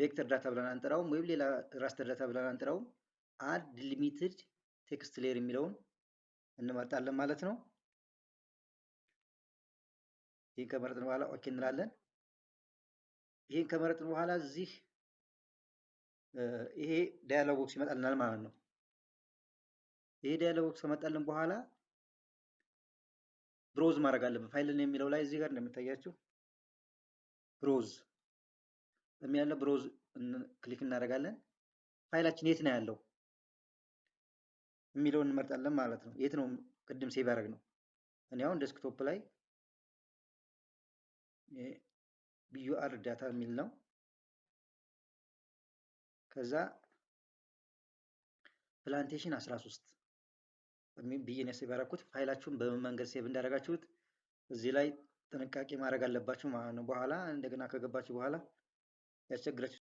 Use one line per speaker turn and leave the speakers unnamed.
Vector data ብለን አንጠራውም፣ ወይም ሌላ raster data ብለን አንጠራውም። Add delimited text layer የሚለውን እንመርጣለን ማለት ነው። ይህን ከመረጥን በኋላ okay እንላለን። ይህን ከመረጥን በኋላ እዚህ ይሄ dialog box ይመጣልናል ማለት ነው። ይሄ dialog box ከመጣልን በኋላ browse ማድረግ አለብን። ፋይልን የሚለው ላይ እዚህ ጋር እንደሚታያችሁ browse የሚያለ browse click እናደርጋለን። ፋይላችን የት ነው ያለው የሚለውን እንመርጣለን ማለት ነው። የት ነው ቅድም save ያደረግነው? እኔ አሁን desktop ላይ BUR data የሚል ነው። ከዛ plantation 13 ብዬ ነው save ያደረኩት። ፋይላችሁን በምን መንገድ save እንዳደረጋችሁት እዚህ ላይ ጥንቃቄ ማድረግ አለባችሁ ማለት ነው። በኋላ እንደገና ከገባችሁ በኋላ ያስቸግራችሁ